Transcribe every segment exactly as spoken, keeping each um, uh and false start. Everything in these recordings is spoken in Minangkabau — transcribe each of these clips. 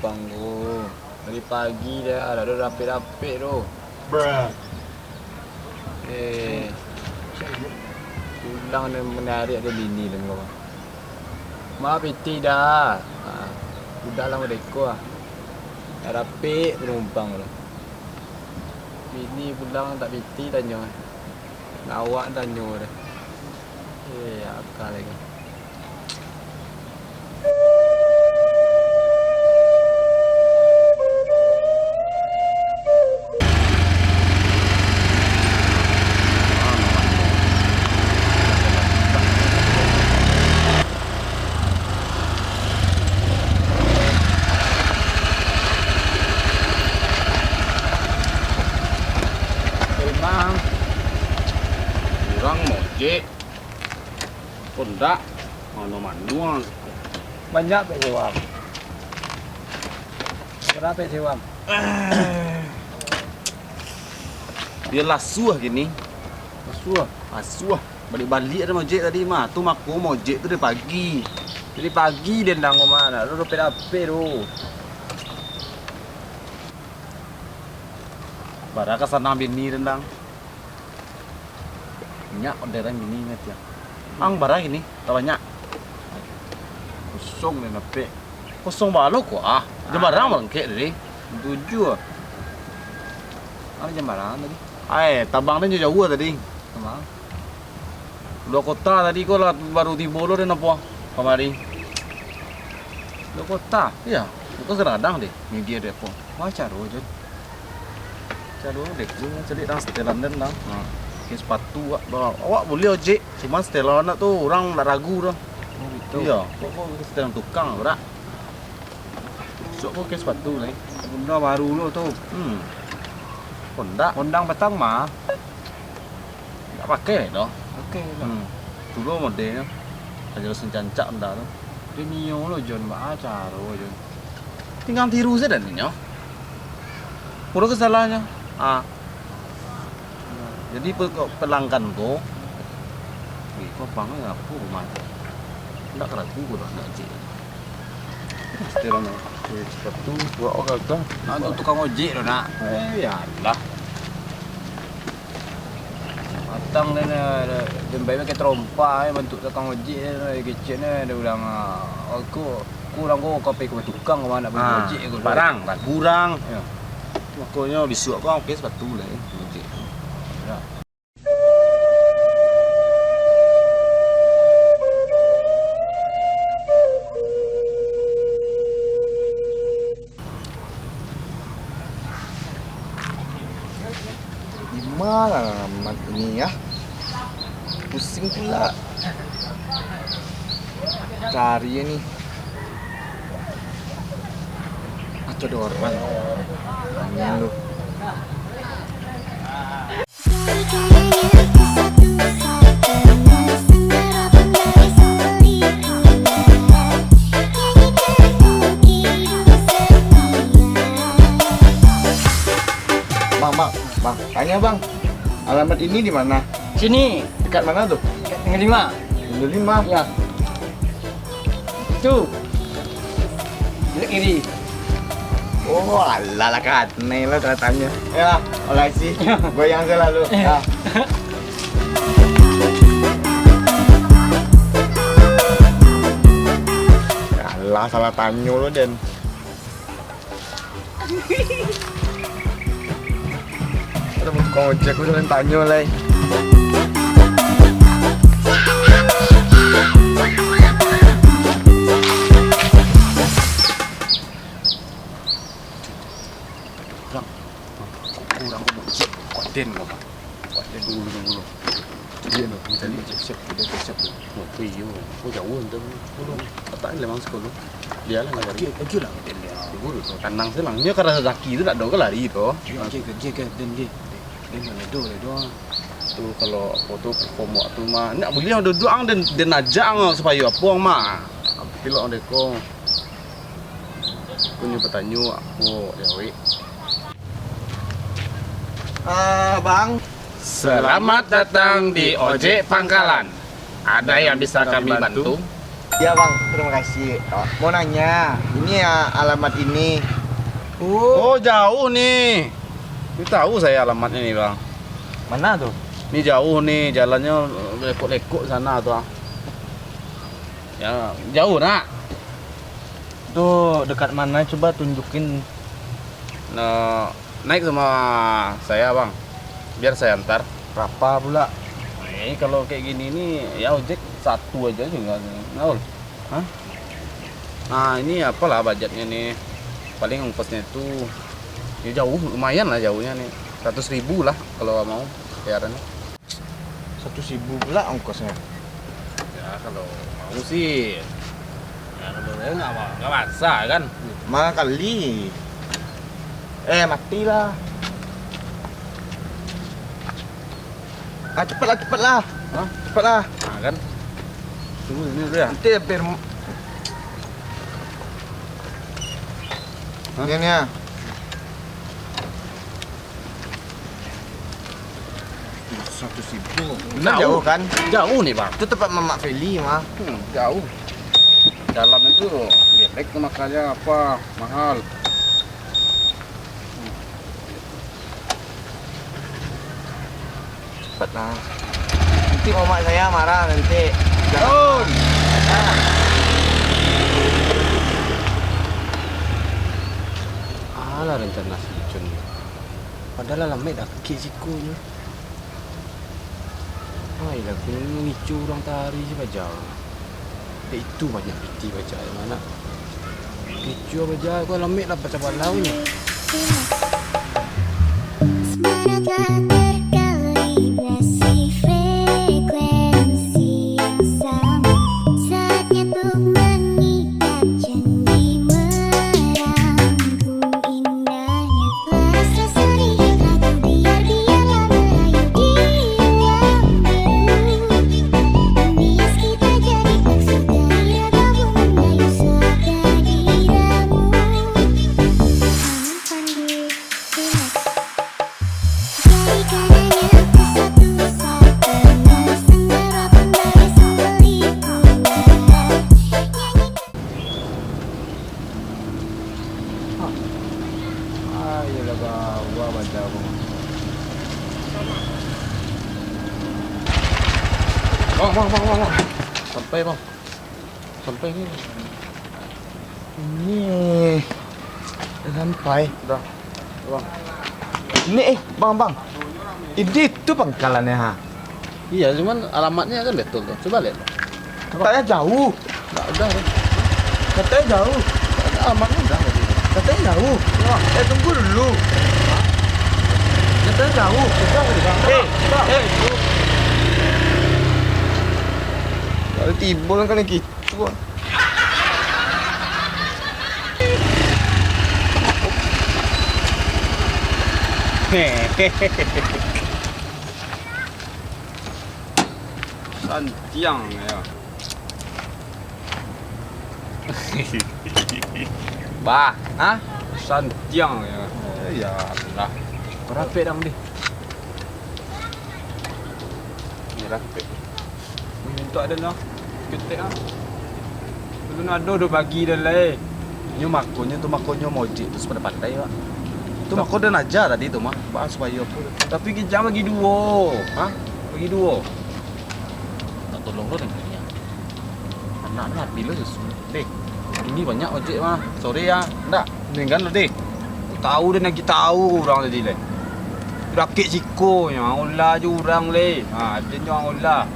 Pang tu. Dari pagi dah, dah ada rapek-rapek tu. Eh, pulang ni menarik ada bini dan kawan. Ma pitih dah. Ha, budak lah merdeka ah. Dah rapek penumpang tu. Bini pulang tak pitih tanyo. Nak awak tanyo dah. Eh, akal lagi. Memang urang mojek. Kondak mano-mano. Banyak pek sewam. Bara pek sewam? Dia lasuah kini. Lasuah? Lasuah. Baliak-baliak dah mojek tadi mah. Tu mako mojek tu dari pagi. Dari pagi den dang ko mah, nak dapek-dapek tu. Bara ka sanang bini den dang. Nyak orderan bini mah tiang. Ang bara kini, tak banyak. Kosong den dapek. Kosong balo ko ah. Jam bara barangkek tadi? Jam tujuah. Ang jam bara tadi? Ai, tabang den jauah-jauah tadi. Tabang? Luar kota tadi ko lah, baru tibo lo den apo kamari. Luar kota? Iyo, ko kadang-kadang deh, media deh apo. Wah, caro, Jon. Caro deh, Jon, caliak dang setelan den dang. Nah, pakai sepatu awak, awak buliah ojek, cuma setelan awak tu urang ndak ragu doh. Oh, gitu. Iyo, kok, kok setelan tukang, bro. Sok ko pakai sepatu lai. Honda baru lo tu. Hmm. Honda? Honda patang mah. Ndak pakai lai doh. Pakai lah. Hmm. Dulu modelnyo. Aja langsung cancak Honda tu. Dia nio lo, Jon, baa caro, Jon. Tinggang tiru sajo nio. Puro kesalahnyo. Ah. Jadi pe-, pelanggan ko, "Eh, ko abang ni apo rumah tu? Ndak karagu ko doh, ndak cik." Setelan sepatu, buat orang gagah. Ah, tu tukang ojek tu, nak. Eh, ya lah. Patang den, eh, den bai pakai terompa, eh, bantuak tukang ojek, eh, kecek ni, den bilang, ah, "Aku, aku urang ko ka pai ka tukang, ko nak pai Ah, ojek ko." Barang, ragu urang. Yo. Makonyo bisuak ko pakai sepatu lai, eh, ojek. Yo. Di ma lah alamat ini, ah? Pusing pula cari ni. Atau ada orang? Tanyo lu. Bang, bang, bang, tanyo, bang. Alamat ini di mana? Sini. Dekat mana tu? Dekat Tingga Lima. Tingga Lima? Ya. Tu. Belok kiri. Oh, alah lah, kanai lah teratanyo. Ya, makasih. Goyang selalu. Ya. Ya. Alah, salah tanyo lo, Den. Ada tukang ojek, aku jangan tanyo lai. Urang, urang ko ojek, kok den ko, Bang. Wah, dia dulu, dulu. Iya, no. Jadi, siap-siap, kita siap-siap, no. Oh, iyo. Oh, jauh, ente. Dulu. Patah ni, memang sekolah. Dia lah, nggak lagi. Lagi lah, dia, dia. Dulu tu. Tenang, tenang. Dia kan rezeki tu, tak ada ke lari tu. Oke, oke, oke, oke. Den, den. Den, den, den, den. Tu, kalau apa tu, perform waktu mah. Nak boleh ada doang, den, den ajak ang supaya apa, ang mah. Pilok ang deko. Aku nyo batanyo, aku, ya, wik. Ah, Bang. Selamat datang di Ojek Pangkalan. Ada yang bisa kami bantu? Ya, Bang, terima kasih. Mau nanya, ini ya alamat ini. Oh. Oh, jauh nih. Ini tahu saya alamatnya nih, Bang. Mana tuh? Ini jauh nih, jalannya lekuk-lekuk sana tuh, ah. Ya, jauh, nak. Tuh, dekat mana? Coba tunjukin. Nah, naik sama saya, Bang. Biar saya antar. Berapa pula? Eh, kalau kayak gini nih, ya ojek satu aja juga, Naul. Hah? Nah, ini apalah budgetnya nih. Paling ongkosnya itu, ya jauh, lumayan lah jauhnya nih. Seratus ribu lah kalau mau bayarannya. Seratus ribu pula ongkosnya. Ya, kalau mau sih, ya, kalau saya nggak ma-, nggak masalah kan. Makali. Eh, matilah. Ah, cepatlah, cepatlah. Hah? Cepatlah. Nah, kan. Tunggu sini dulu ya. Nanti hampir mu-, Hah? Ini ya. Seratus ribu. Jauh. Jauh, kan? Jauh nih, Bang. Itu tempat Mamak Feli, mah. Hmm, jauh. Jalan itu jelek tuh, makanya apa, mahal. Cepatlah. Nanti mamak saya marah nanti. Jangan. Alah, rencana si Icun. Padahal alamat dakek sikonyo. Ai lah, kini ngicu urang tari si bajau. Dek itu banyak piti bajau, anak. Ngicu bajau, kau alamat lah pacah balau nyo. Asmara telah terkalibrasi frekuensi yang sama. Saatnya untuk mengikat janji merangkum indahnya. Rasa sedih yang tak terbiar, biarlah merayu di ruang biru. Bias kita jadi paksa gairah, gabung mendayu suaka diramu. Angin pandu, relax. Jadikan hanya aku satu-satunya, sendera pun boleh seperti bunga. Nyanyikan. Hah. Ah, iyolah, bawa baca apa, Bang? Bang, bang, bang, bang, bang. Sampai, Bang. Sampai ni. Ini dah sampai. Dah. Bang. Ini, eh, bang, bang. Ini tu pangkalannya, ha. Iya, cuman alamatnya kan betul tuh. Coba lihat. Katanya jauh. Nggak ada deh. Katanya jauh. Alamatnya udah tadi. Katanya jauh. Iya. Eh, tunggu dulu. Katanya jauh. Udah tadi, Bang. Eh, eh. Kalau timbul kan gitu. Santiang, ya. Bah, hah? Santiang, ya. Ya, lah. Rapek dang, deh. Ini rapek. Mintak den lah. Ketek ah. Ulun ado do bagi den lai. Nyo makonyo tu, makonyo mojek tu sapandai-pandai, Pak. Tu mako den aja tadi tu mah, bahas supayo apo tu. Tapi kijang bagi duo. Hah? Bagi duo. Tak tolong lo dengan dia. Anak ni hati lo susu. Deh, ini banyak ojek mah. Sore ya. Ndak, mendingan lo deh. Tahu den lagi tahu urang tadi lai. Rakik siko nyo, olah jo urang lai. Ha, den jo olah.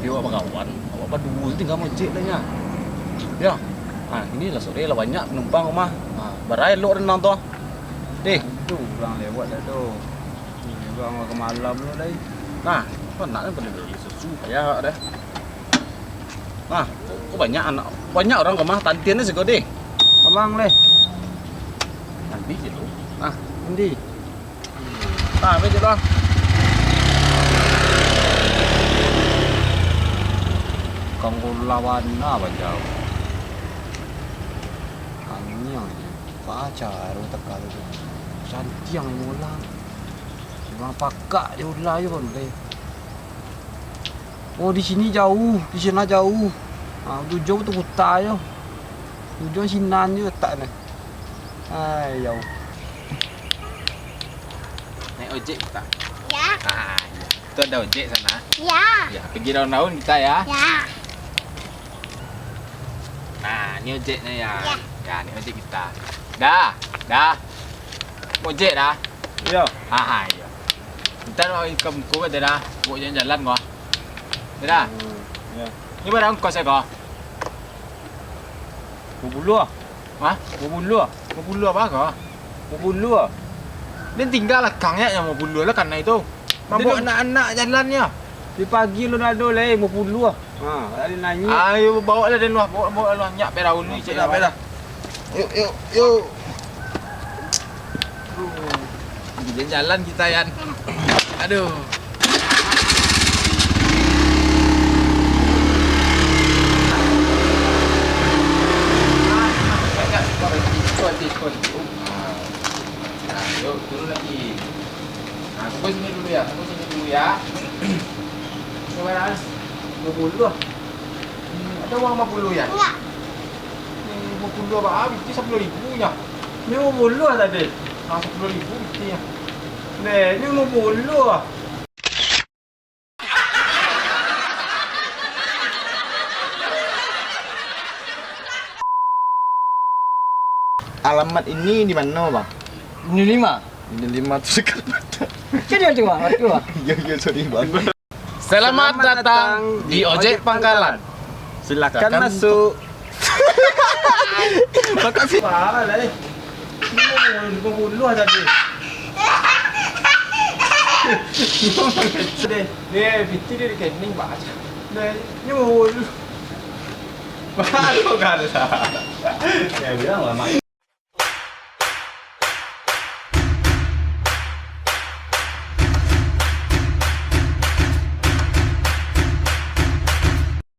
Yo, awak bakawan, awak baduo tu tingga mojek lah nyo. Ya. Ha, inilah sore lah banyak penumpang rumah. Ha, barai elok renang tu. Deh. Tu urang lewat dah tu. Ni urang makan malam tu lai. Nah, kau nak kan boleh beli susu payah awak dah. Nah, kok, kok banyak anak, banyak urang ka rumah, tantian ni siko deh. Abang leh. Nanti je tu. Nah, nanti. Nah, ambil je lah. Kanggo lawan apa jauh? Kanyang je. Pacar teka tu. Santiang yang ulang. Urang pakak je ulah je pun deh. Oh, di sini jauh, di sana jauh. Ah, tujuah tu kuta yo. Tujuah sinan yo tak ni. Ai, yo. Naik ojek kita. Ya. Ah, iya. Tu ada ojek sana. Ya. Ya, pergi raun-raun kita ya. Ya. Nah, ni ojeknya ya. Ya. Ya, ni ojek kita. Dah, dah. Ojek dah. Iya. Ah, iya. Ntar kalau ikam ko dah, bawa jalan-jalan ko. Dah. Hmm, ya. Ni bara ongkos ko? Dua puluh ah. Hah? Dua puluh ah. Dua puluh apa ko? Dua puluh ah. Dia tinggal lah kangnya yang dua puluh lah karena itu. Mabok anak-anak jalannya. Di pagi lu nado lah, lima puluh ah. Ha, tak ada nanya. Ayo, bawa lah den luah, bawa, bawa luah nyak beraun ni, cek lah. Yuk, yuk, yuk. Aduh. Jalan kita, Yan. Aduh. Nah, yuk, turun lagi. Nah, tunggu sini dulu ya, tunggu sini dulu ya. Coba, Ras. Dua puluh. Hmm, ada uang lima puluh ya? Enggak. Hmm, lima puluh apa? Ah, itu sepuluh ribu nya. Ini lima puluh tadi. Ah, sepuluh ribu itu ya. Nah, ini lima puluh ah. Alamat ini di mana, Bang? Ini lima. Ini lima tu dekat mata. Jadi, Bang, Bang. Iya, iya, sorry, Bang. Selamat datang di Ojek Pangkalan. Silakan masuk. Makasih. Parah lah, eh. Lima puluh tadi. Deh, deh, piti dia rekening, Pak. Deh, lima puluh. Baru kalah. Ya, bilang lah, Mak.